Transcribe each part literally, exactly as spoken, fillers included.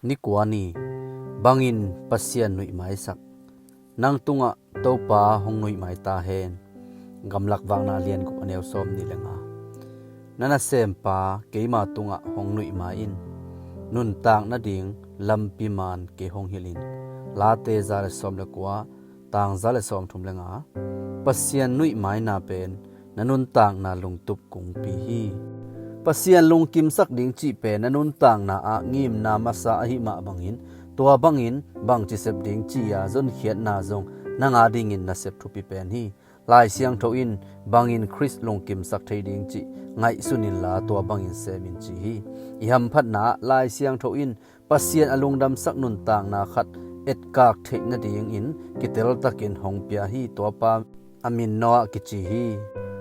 Ni kua ni, bangin Pasian nuihmaisak. Nang tungah Topa hong nuihmai ta hen. Gamlak Vakna a lian guk a neu sawm nih le nga. Na nasempa keima tungah hong nuihmai in. Nuntak nading lampi man kei hong hilh in. Late za le sawm le kua, tang za le sawm thum le nga. Pasian nuihmaina pen na nuntakna lungtup kungpi hi. Pasian lungkimsak ding cih pen na nuntakna ah ngimna masa ahi mah bangin, tua bangin bangci sep ding ci-a zonkhiatna zong nang adingin na sep thupi pen hi. Lai Siangtho in bangin Khrist lungkimsak thei ding cih ngaihsun inla tua bangin sem in ci hi. I hamphatna ah Lai Siangtho in Pasian a lungdamsak nuntakna khat etkak theih nadingin kiteltakin hong pia hi. Tuapa a min Noah kici hi.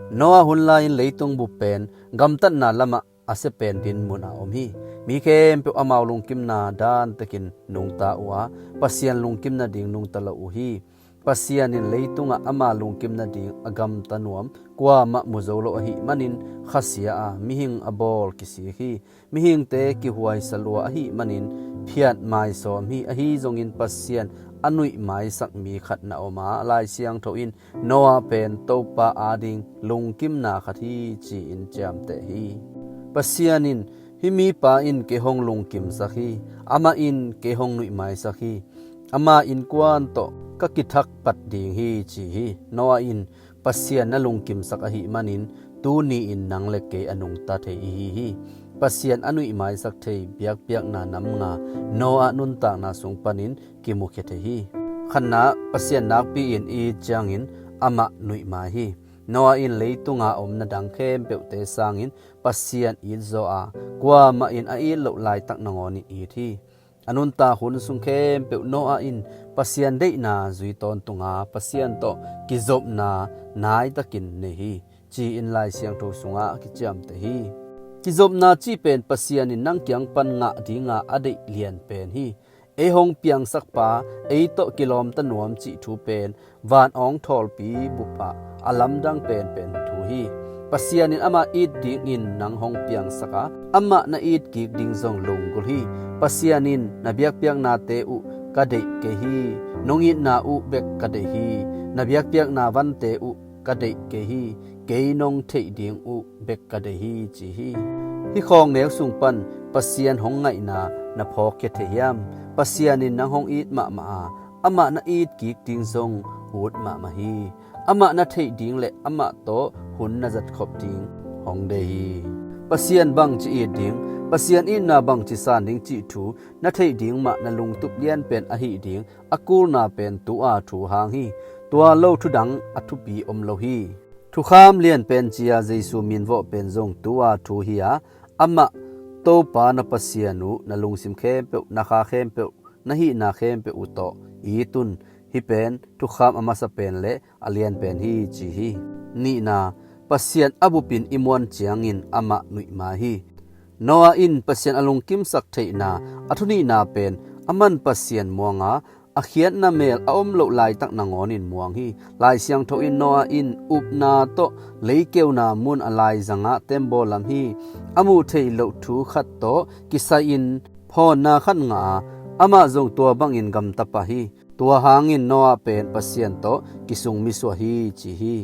Noah hun lai-in leitung bup pen gamtatna lamah a sia pen dinmun a om hi. Mi khempeuh amau lungkimna dantekin nungta uh a, Pasian lungkim nading nungta lo uh hi. Pasian in leitungah ama lungkim nading a gamta nuam kuamah mu zo lo ahih manin khasia a mihing a bawl kisik hi. Mihingte kihuaisa lua ahih manin phiat maisawm hi. Ahi zongin Pasian a nuihmaisak mi khat na om a, Lai Siangtho in Noah pen Topa ading lungkimna khat hi ci-in ciamteh hi. Pasian in, hih mipa in kei hong lungkimsak hi. Amah in kei hong nuihmaisak hi. Ama innkuan tawh ka kithak pat ding hi ci hi. Noah in Pasian na lungkimsak ahih manin tuni-in nang le kei a nungta thei i hi hi. Pasian a nuihmaisak thei biakpiakna nam nga Noah nuntakna sung panin kimukhia thei hi. Khatna, Pasian nakpi-in i it ciangin amah nuihmai hi. Noah in leitunga omna dang khempeuhte sangin Pasian it zaw a, kuamah in a it loh laitak nangawnin it hi. A nuntak hun sung khempeuh Noah in Pasian deihna zui tawntunga Pasian tawh kizopna naitakin nei hi, ci-in Lai Siangtho sungah a kiciamteh hi. Kizopna cih pen Pasian in nang kiang pan ngah dinga a deih lian pen hi. Ei hong piangsakpa, ei tawh kilawmta nuam cih thu pen van awng thawlpi bupah a lamdang penpen thu hi. Pasian in amah it dingin nang hong piangsak a, amah na it kik ding zong lunggulh hi. Pasian in na biakpiaknate uh ka deih kei hi. Nong itna uh bek ka deih hi. Na biakpiakna vante uh ka deih kei hi. Kei nong theih ding uh bek ka deih hi ci hi. Hih khawng neu sung pan Pasian hong ngaihna na phawkkhia thei hiam? Pasian in nang hong it mahmah a, amah na it kik ding zong ut mahmah hi. Amah na theih ding le amah tawh hun na zatkhop ding hong deih hi. Pasian bangci it ding, Pasian itna bangci san ding cih thu na theih ding mah na lungtup lianpen ahih ding a kulna pen tu-a thu hang hi. Tua lo thudang a thupi om lo hi. Thukham lianpen ci-a Jesu minvawh pen zong tu-a thu hi-a, amah Topa na Pasian uh na lungsim khempeuh, na kha khempeuh, na hihna khempeuh uh tawh it un. Hih pen thukham a masa pen le a lianpen hi ci hi. Nihna, Pasian a bupin i muan ciangin amah nuihmai hi. Noah in Pasian a lungkimsak theihna a thunihna pen aman Pasian muanga a khiatna mel a om loh laitak nangawnin muang hi. Lai Siangtho in Noah in upna tawh leikeuna mun a laizangah tembaw lam hi. A muh theih loh thu khat tawh kisai-in phawnna khat ngah a, amah zong tua bangin gamta pah hi. Tua hangin Noah pen Pasian tawh kisung misuah hi ci hi.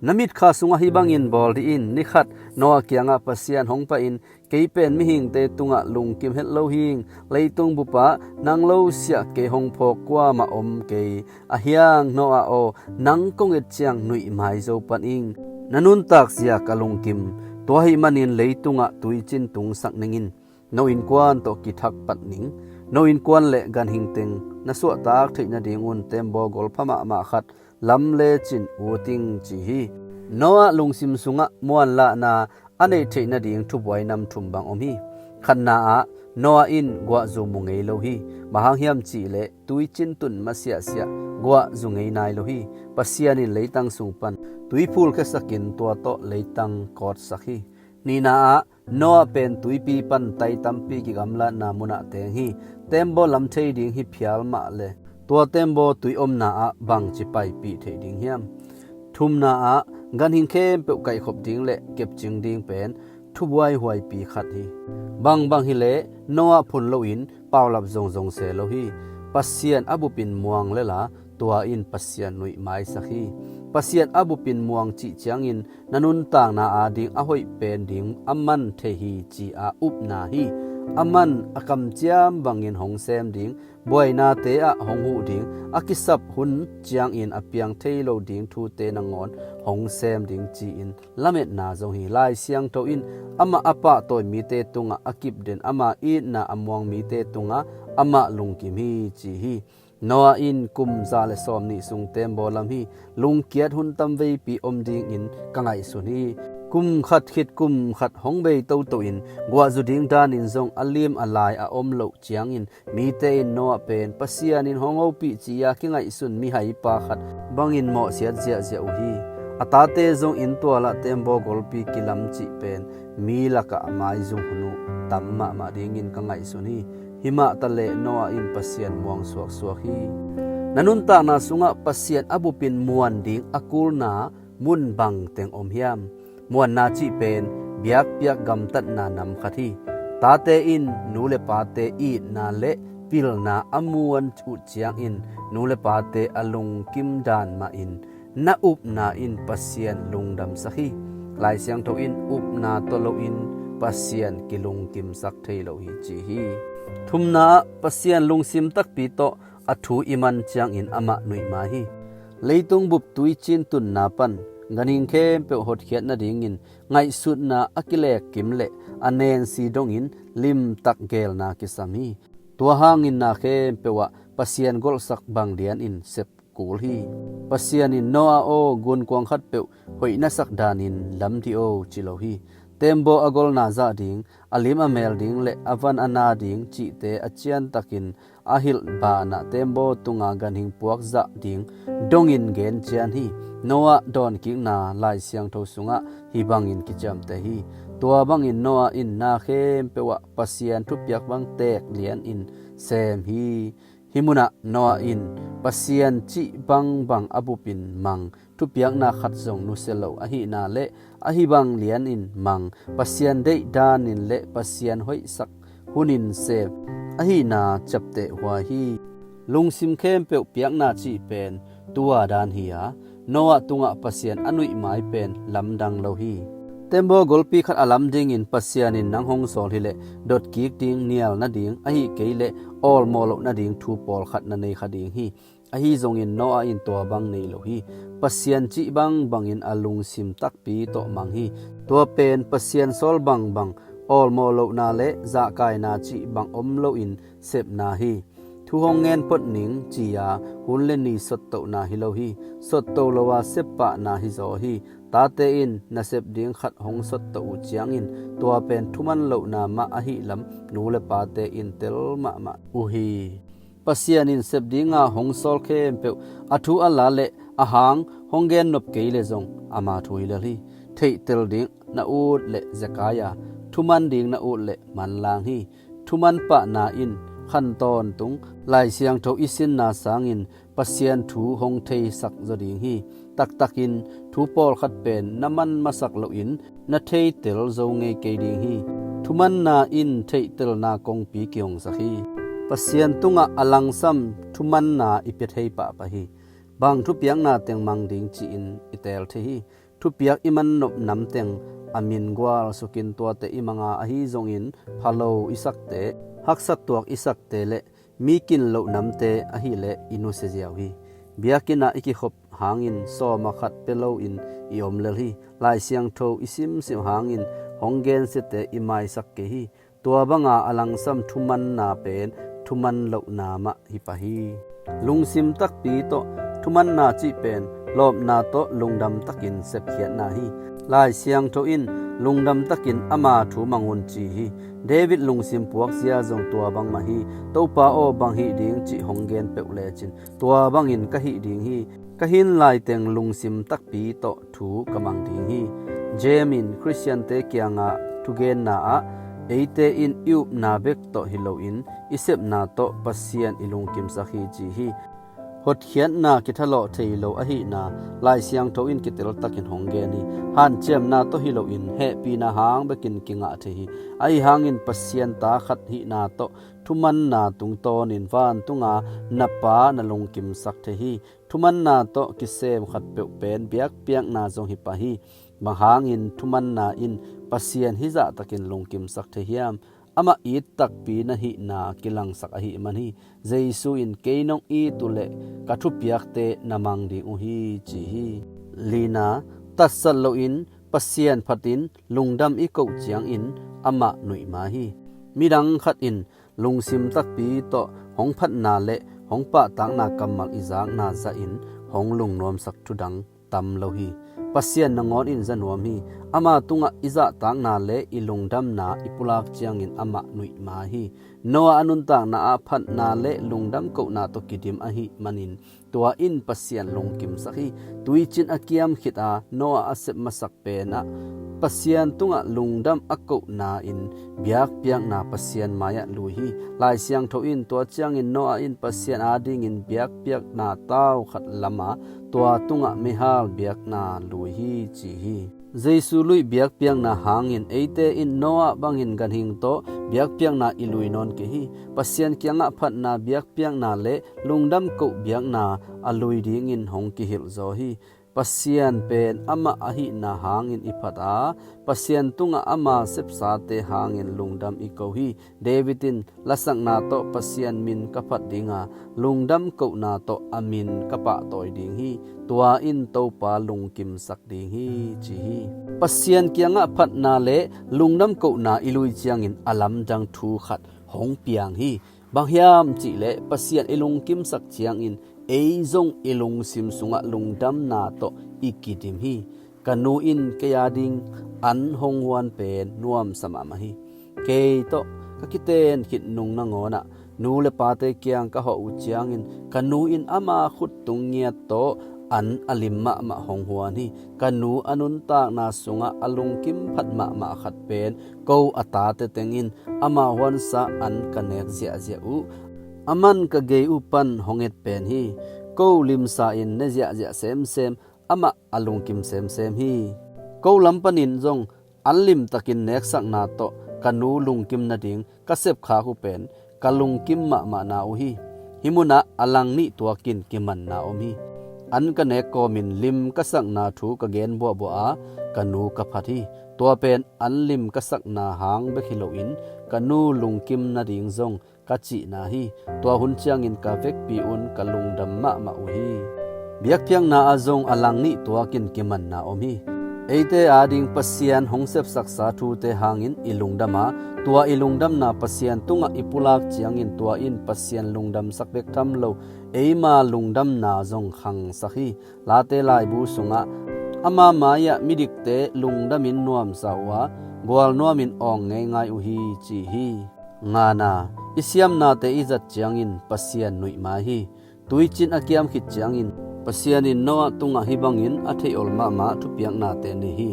Na mitkha sungah hih bangin bawl dih in. Ni khat Noah kiangah Pasian hong pai-in, kei pen mihingte tungah lungkim het lo hing, leitung bupah nang lo siah kei hong phawk kuamah om kei. Ahiang Noah aw, nang kong et ciang nuihmai zo pan ing. Na nuntak zia ka lungkim. Tua ahih manin leitungah tuicin tungsak ning in. No innkuan tawh kithak pat ning. No innkuan le ganhing teng na suahtak theih nadingun tembaw golpha mahmah khat lam lecin ut ing ci hi. Noah lungsim sungah muanlahna a neih theih nading thubuai nam thum bang om hi. Khatna ah Noah in guahzu mu ngei lo hi. Bang hang hiam cihleh tuicin tun masiahsiah guahzu ngei nai lo hi. Pasian in leitang sung pan tui phulkhiasakin tua tawh leitang kawtsak hi. Nihna ah Noah pen tuipi pan tai tampi kigamlatna munah teng hi. Tembaw lam thei ding hi phial mah le tua tembaw tui omna ah bangci paipih theih ding hiam? Thumna ah ganhing khempeuh kaihkhop ding le kepcing ding pen thubuaihuaipi khat hi. Bangbang hileh Noah phun loin paulap zongzong se lo hi. Pasian a bupin muang lela, tua in Pasian nuihmaisak hi. Pasian a bupin muang cih ciangin na nuntakna ading a hoih pen ding a man thei hi ci-a upna hi. A man a kamciam bangin hong sem ding, buainate ah hong huh ding, a kisap hun ciangin a piang thei lo ding thute nangawn hong sem ding ci-in lametna zong hi. Lai Siangtho in amah a pahtawi mite tungah a kipden, ama itna a muang mite tungah amah lungkim hi ci hi. Noah in kum za le sawm nih sung tembaw lam hi. Lungkiat hun tamveipi om dingin ka ngaihsun hi. Kum khat khit kum khat hong bei toto in guahzu ding danin zong a lim a lai a om loh ciangin mite in Noah pen Pasian in hong hopih ci-a kingaihsun mihaipa khat bangin mawhsiat ziahziah uh hi. A tate zong inntualah tembaw golpi kilam cih pen mi lakah a maizum hun uh tam mahmah dingin ka ngaihsun hi. Himah taleh Noah in Pasian muang suaksuak hi. Na nuntakna sungah Pasian a bupin muan ding a kulna mun bangteng om hiam? Muanna cih pen biakpiak gamtatna nam khat hi. Tate in nu le pate itna le pilna a muan uh ciangin nu le pate a lungkim dan mahin na upna in Pasian lungdamsak hi. Lai Siangtho in upna tawh loin Pasian kilungkimsak thei lo hi ci hi. Thumna ah Pasian lungsim takpi tawh a thu i man ciangin amah nuihmai hi. Leitung bup tuicin tunna pan ganhing khempeuh hotkhiat nadingin ngaihsutna a kilekkim le a nensi dongin limtak geelna kisam hi. Tua hangin na khempeuh ah Pasian golhsak bang lianin sep kul hi. Pasian in Noah aw, gunkuang khatpeuh hoih na sak danin lam dih aw ci lo hi. Tembaw a golna zah ding, a lim a mel ding le a van a na ding cihte a ciantakin a hilh banah tembaw tunga ganhing puak zah ding dongin gen cian hi. Noah dawnkikna Lai Siangtho sungah hih bangin kiciamteh hi. Tua bangin Noah in na khempeuh ah Pasian thupiak bang teek lianin sem hi. Hih munah Noah in Pasian cih bangbang a bupin mang thupiakna khat zong nusia lo ahihna le ahi bang lianin mang Pasian deih danin le Pasian hoihsak hunin sem ahihna ciapteh huai hi. Lungsim khempeuh piakna cih pen tua dan hi a, Noah tungah Pasian a nuihmai pen lamdang lo hi. Tembaw golpi khat a lam dingin Pasian in nang hong sawl hileh dotkik ding, nial nading, ahi kei leh awlmawh loh nading thu pawlkhat na nei kha ding hi. Ahi zongin Noah in tua bang nei lo hi. Pasian cih bangbangin a lungsim takpi tawh mang hi. Tua pen Pasian sawl bangbang, awlmawh lohna le zahkaina cih bang om loin sepna hi. Thu hong ngen phot ning ci-a hun le ni sottohna hi lo hi. Sotto lo-a sep pahna hi zaw hi. Tate in nasep ding khat hong sottoh uh ciangin tua pen thuman lohna mah ahihlam nu le pate in tel mahmah uh hi. Pasian in sep dinga hong sawl khempeuh a thu a la le a hang hong gennop kei le zong ama thu hi lel hi. Theihtel ding na ut le zekai a, thuman ding na ut le manlang hi. Thuman pahna in khan tawntung Lai Siangtho i sinna sangin Pasian thu hong theisak zaw ding hi. Taktakin thu pawlkhat pen na man masak loin na theitel zo ngei kei ding hi. Thumanna in theihtelna kongpi kihongsak hi. Pasian tungah a langsam thumanna i pia thei pahpah hi. Bang thupiakna teng mang ding ci-in i teel thei hi. Thupiak i mannop namteng a min gual sukin tuate i manga ahi zongin phalo i sakte, haksat tuak i sakte le mi kin loh namte ahileh i nusia ziau hi. Biakinn ah i kikhop hangin sawma khat pia loin i om lel hi. Lai Siangtho i simsim hangin hong gensiate i maisak kei hi. Tua banga a langsam thumanna pen thuman lohna mah hi pah hi. Lungsim takpi tawh thumanna cih pen lawpna tawh lungdam takin sepkhiatna hi. Lai Siangtho in lungdam takin ama thu mang un ci hi. David lungsim puakzia zong tua bangmah hi. Topa aw, bang hih ding cih hong gen peuh lecin tua bangin ka hih ding hi. Ka hin laiteng lungsim takpi tawh thu ka mang ding hi. James in Khristiante kiangah thugenna ah eite in i upna bek tawh hi loin i sepna tawh Pasian i lungkimsak hi ci hi. Hotkhiatna kithalawh thei lo ahihna Lai Siangtho in kiteltakin hong gen hi. Hanciamna tawh hi loin hehpihna hang bekin kingah thei hi. Ahi hangin Pasian ta khat hihna tawh thumanna tungtawnin vantunga na Pa na lungkimsak thei hi. Thumanna tawh kisem khatpeuh pen biakpiakna zong hi pah hi. Bang hangin thumanna in Pasian hizahtakin lungkimsak thei hiam? Amah it takpi na hihna kilangsak ahih man hi. Jesu in, "Kei nong it uhleh ka thupiakte na mang ding uh hi," ci hi. Lina, tatsat loin Pasian phatin lungdam i koh ciangin amah nuihma hi. Midang khat in lungsim takpi tawh hong phatna le hong pahtakna kammal i zakna zahin hong lungnuamsak thudang tam lo hi. Pasian nangawn in za nuam hi. Ama tungah i zahtakna le i lungdamna i pulak ciangin amah nuihma hi. Noah a nuntakna ah phatna le lungdam kohna tawh kidim ahih manin tua in Pasian lungkimsak hi. Tuicin a kiam khit a Noah a sep masak penah Pasian tungah lungdam a kohna in biakpiakna Pasian mai-ah lui hi. Lai Siangtho in, "Tua ciangin Noah in Pasian adingin biakpiakna tau khat lam a, tua tungah meihal biakna lui hi," ci hi. Jesu luih biakpiakna hangin eite in Noah bangin ganhing tawh biakpiakna i lui nawn kei hi. Pasian kiangah phatna biakpiakna le lungdam koh biakna a lui dingin hong kihilh zaw hi. Pasian pen amah ahihna hangin i phat a, Pasian tungah ama sepsate hangin lungdam i ko hi. David in, "Lasakna tawh Pasian min ka phat dinga, lungdam kohna tawh a min ka pahtawi ding hi. Tua in Topa lungkimsak ding hi," ci hi. Pasian kiangah phatna le lungdam kohna i lui ciangin a lamdang thu khat hong piang hi. Bang hiam cihleh Pasian i lungkimsak ciangin ei zong i lungsim sungah lungdamna tawh i kidim hi. Ka nu in kei ading an hong huan pen nuamsa mahmah hi. Kei tawh ka kiten khit nung nangawnah nu le pate kiang ka hawh uh ciangin ka nu in ama khuttung ngiat tawh an a lim mahmah hong huan hi. Ka nu a nuntakna sungah a lungkim phat mahmah khat pen ko a tate teng in ama huansa an ka nek ziahziah uh. Aman ka gei uh pan hong et pen hi. Ko limsa in ne ziahziah semsem, amah a lungkim semsem hi. Ko lam panin zong an limtakin neksakna tawh ka nu lungkim nading ka sepkhak uh pen ka lungkim mahmahna uh hi. Hih munah a lang nih tuakin kimanna om hi. An ka nek kawmin lim ka sakna thu ka gen buahbuah a ka nu ka phat hi. Tua pen an lim ka sakna hang bek hi loin ka nu lungkim nading zong ka cihna hi. Tua hun ciangin ka vekpi un ka lungdam mahmah uh hi. Biakpiakna ah zong a lang nih tuakin kimanna om hi. Eite ading Pasian hong sepsaksa thute hangin i lungdam a, tua i lungdamna Pasian tungah i pulak ciangin tua in Pasian lungdamsak bek tham lo, eima lungdamna zong khangsak hi. Late laibu sungah, "Ama mai-ah midikte lungdamin nuamsa uh a, gualnuamin awng ngeingai uh hi," ci hi. Ngana, i siamnate i zat ciangin Pasian nuihmai hi. Tuicin a kiam khit ciangin Pasian in Noah tungah hih bangin a theih ol mahmah thupiaknate nei hi.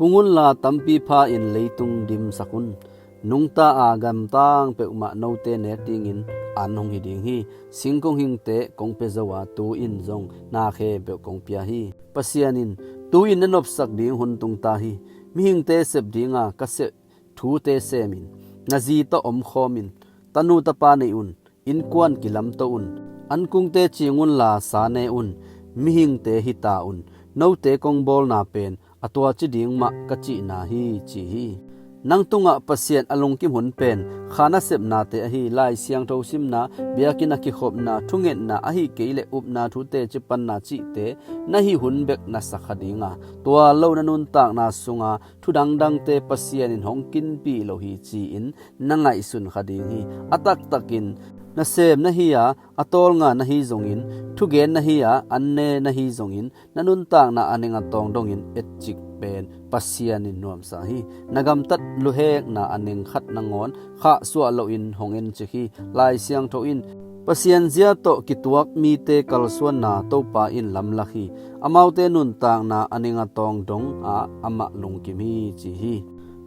Pung unla tampi pha-in leitung dimsak un. Nungta a gamtang peuhmah note nek dingin an hong hi ding hi. Singkung hingte kong pia zo a, tu-in zong na khempeuh kong pia hi. Pasian in, "Tu-in na nopsak ding hun tungta hi. Mihingte sep dinga ka seh thute semin, na zi tawh omkhawmin, tanu tapa nei un, innkuan kilamto un, ankungte cing unla sa ne un, mihingte hita un, note kong bawlna pen a tuaci ding mah ka cihna hi," ci hi. Nang tungah Pasian a lungkim hun pen kha nasepnate ahi, Lai Siangtho simna, biakinn a kikhopna, thungetna, ahi kei leh upna thute cipanna cihte na hih hun bek na sakha dinga, tua lo na nuntakna sunga thu dangdangte Pasian in hong kinpih lo hi ci-in na ngaihsun kha ding hi. A taktakin, nasem na hi a, a tawlnga na hi zongin, thugen na hi a, an ne na hi zongin, na nuntakna a neng a tawng dongin etcik pen Pasian in nuamsa hi. Na gamtat luhekna a neng khat nangawn khahsuah loin hong encik hi. Lai Siangtho in, "Pasian zia tawh kituak mite kalsuanna Topa in lamlak hi. Amaute nuntakna a neng a tawng dongah amah lungkim hi," ci hi.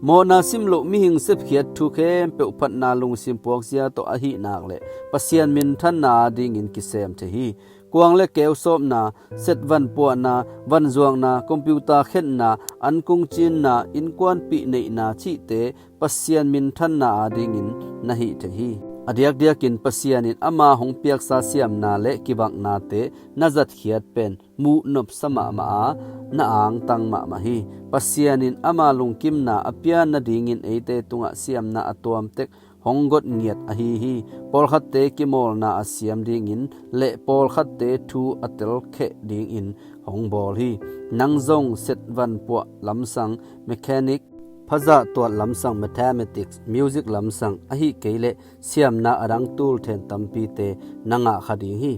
Mawhna simloh mihing sepkhiat thu khempeuh phatna lungsim puakzia tawh ahih nak leh Pasian minthanna adingin kisem thei hi. Kuang le keu sawpna, set van puahna, van zuakna, computer khenna, ankung cinna, innkuanpih neihna cihte Pasian minthanna adingin na hih thei hi. A diakdiakin Pasian in ama hong piaksa siamna le kibaknate na zatkhiat pen muhnopsa mahmah a, na angtang mahmah hi. Pasian in ama lungkimna a pian nadingin eite tungah siamna a tuamtek hong got ngiat ahi hi. Pawlkhatte kimawlna a siam dingin le pawlkhatte thu a telkheh dingin hong bawl hi. Nang zong set van puah lamsang, mechanic, phazah tuat lamsang, mathematics, music lamsang, ahih kei leh siamna a dang tul then tampite na ngah kha ding hi.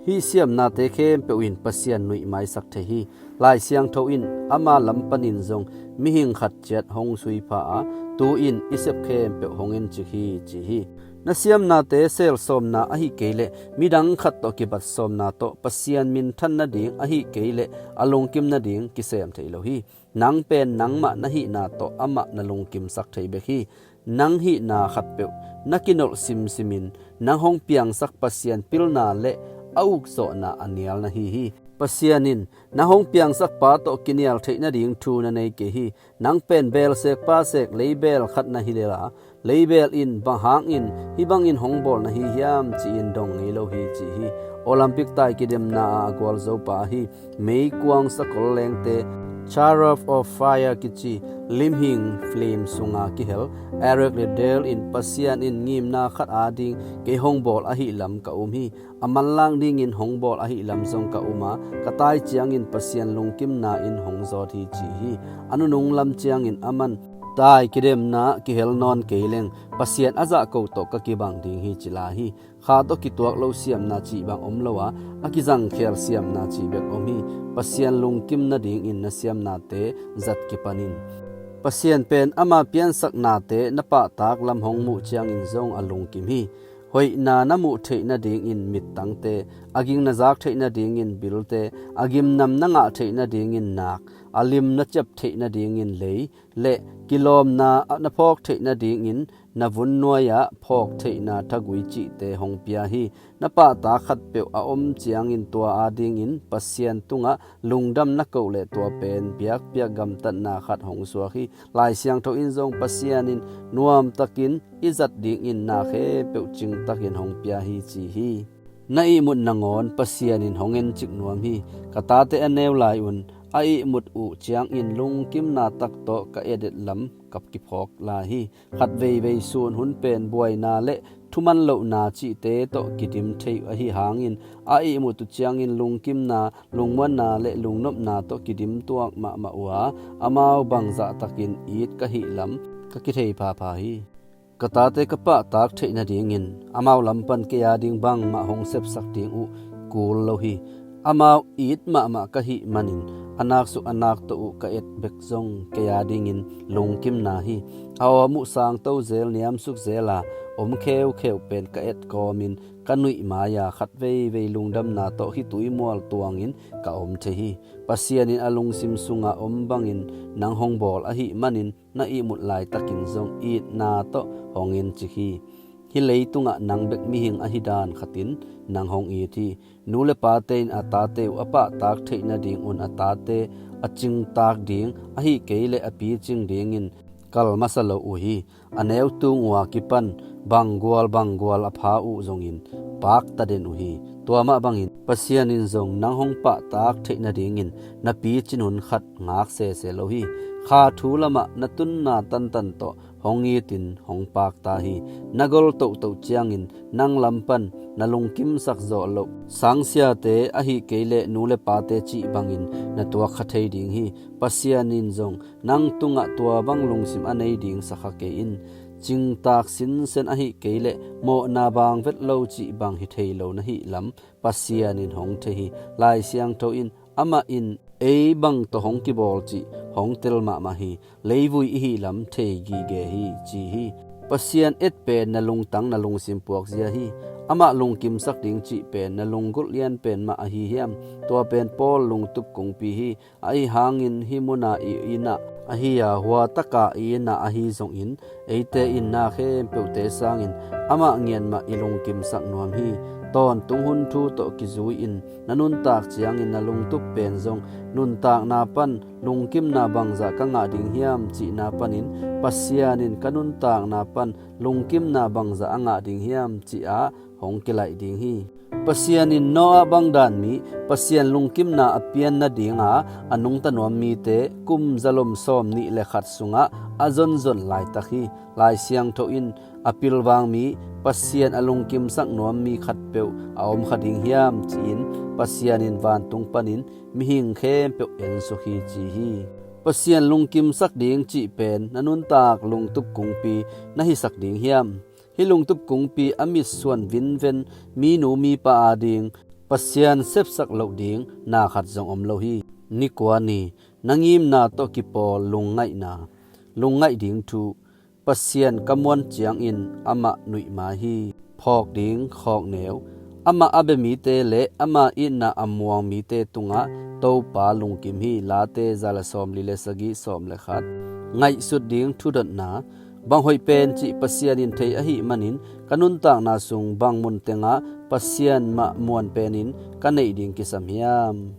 Hih siamnate khempeuh in Pasian nuih maisak thei hi. Lai Siangtho in ama lam panin zong mihing khat ciat hong suipha a, tu-in i sep khempeuh hong encik hi, ci hi. Na siamnate selsawmna ahih kei leh midang khat tawh kibatsawmna tawh Pasian minthan nading ahih kei leh a lungkim nading kisem thei lo hi. Nang pen nangmah na hihna tawh amah na lungkimsak thei bek hi. Nang hihna khatpeuh na kinolh simsimin nang hong piangsak Pasian pilna le a ukzawhna a nial na hi hi. Pasian in nang hong piangsak pa tawh kinial theih nading thu na nei kei hi. Nang pen beelsek pasek leibel khat na hi lel a, leibel in bang hangin hih bangin hong bawl na hi hiam ci-in dong ngei lo hi, ci hi. Olympic tai kidemna ah a gualzo pa ahi meikuang sakol lengte, Chariots of Fire kici limhing film sunga kihel Eric Liddell in, Pasian in ngimna khat ading kei hong bawl ahih lam ka um hi. A manlang dingin hong bawl ahih lam zong ka um a, ka tai ciangin Pasian lungkimna in hong zawt hi, ci hi. A nunung lam ciangin aman tai kidemna kihel nawn kei leng Pasian a zahko tawh ka kibang ding hi, ci lai hi. Kha tawh kituak lo siamna cih bang om lo a, a kizangkhial siamna cih bek om hi. Pasian lungkim nadingin na siamnate zat kipan in. Pasian pen ama piansaknate na pahtak lam hong muh ciangin zong a lungkim hi. Hoihna na muh theih nadingin mittangte, a ging na zak theih nadingin bilte, a gimnam na ngah theih nadingin nak, a lim na ciap theih nadingin lei, le kilawmna na phawk theih nadingin na vunnuai-ah phawk theihna thagui cihte hong pia hi. Na pahtak khatpeuh a om ciangin tua adingin Pasian tungah lungdam na koh le tua pen biakpiak gamtatna khat hong suak hi. Lai Siangtho in zong Pasian in nuamtakin i zat dingin na khempeuh cingtakin hong pia hi, ci hi. Na ihmut nangawn Pasian in hong encik nuam hi. Ka tate a neu lai un a ihmut uh ciangin lungkimna tak tawh ka edet lam ka kiphawk lai hi. Khat veivei sun hun pen buaina le thuman lohna cihte tawh kidim thei uh ahi hangin a ihmut uh ciangin lungkimna, lungmuanna le lungnopna tawh kidim tuak mahmah uh a, amau bangzah takin it ka hih lam ka kithei phapha hi. Ka tate ka pahtak theih nadingin amau lam pan kei ading bangmah hong sepsak ding uh kul lo hi. Amau it mahmah ka hih manin a naksuk a nak tawh uh ka et bek zong kei adingin lungkimna hi. A awm uh sangto zel, niamsuk zel a om kheukheu pen ka et kawmin ka nuih mai-a khat veivei lungdamna tawh khitui mual tuangin ka om thei hi. Pasian in a lungsim sunga om bangin nang hong bawl ahih manin na ihmut laitakin zong itna tawh hong encik hi. Hih leitungah nang bek mihing ahi dan khatin nang hong it hi. Nu le pate in a tate uh a pahtak theih nadingun a tate a cingtak ding, ahih kei leh a picing dingin kal masa lo uh hi. A neutung uh a kipan banggual banggual a pha uh zongin pakta den uh hi. Tua mah bangin Pasian in zong nang hong pahtak theih nadingin na picin hun khat ngak sese lo hi. Kha thu lamah na tunna tantan tawh hong itin hong pakta hi. Na gol tohtoh ciangin nang lam pan na lungkimsak zawh loh sangsiate, ahih kei leh nu le pate cih bangin na tuak kha thei ding hi. Pasian in zong nang tungah tua bang lungsim a nei ding sa kha kei in. Cingtak sinsen ahih kei leh mawhna bang vet lo cih bang hi thei lo na hih lam Pasian in hong thei hi. Lai Siangtho in amah in ei bang tawh hong kibawl cih hong tel mahmah hi. Leivui i hih lam thei gige hi, ci hi. Pasian et pen na lungtang na lungsim puakzia hi. Amah lungkimsak ding cih pen na lunggulh lian pen mah ahi hiam? Tua pen Paul lungtup kungpi hi. Ahi hangin hih muna i innah ahi a, hua taka i innah ahi zongin eite in na khempeuhte sangin amah ngiat mah i lungkimsak nuam hi. Tawntung hun thu tawh kizui-in na nuntak ciangin na lungtup pen zong nuntakna pan lungkimna bangzah ka ngah ding hiam cihna panin Pasian in ka nuntakna pan lungkimna bangzah a ngah ding hiam cih ah hong kilaih ding hi. Pasian in Noah bangdan mi, Pasian lungkimna a pian nadinga a nungta nuam mite kum zalom sawm nih le khat sungah a zonzon laitak hi. Lai Siangtho in a pilvang mi, Pasian a lungkimsak nuam mi khatpeuh a om kha ding hiam ci-in Pasian in vantung panin mihing khempeuh ensuk hi ci hi. Pasian lungkimsak ding cih pen na nuntak lungtup kungpi na hisak ding hiam? Hih lungtup kungpi a mitsuan vinven minu mipa ading Pasian sepsak loh ding na khat zong om lo hi. Nikua ni, na ngimna tawh kipawl lungngaihna, lungngaih ding thu, Pasian ka muan ciangin amah nuih mai hi. Phawk ding khawkneu, amah a bia mite le ama itna a muang mite tungah Topa lungkim hi. Late za le sawm li le sagih, sawm le khat. Ngaihsut ding thudotna, bang hoih pen cih Pasian in thei ahih manin ka nuntakna sung bang mun tengah Pasian mah muan penin ka neih ding kisam hiam?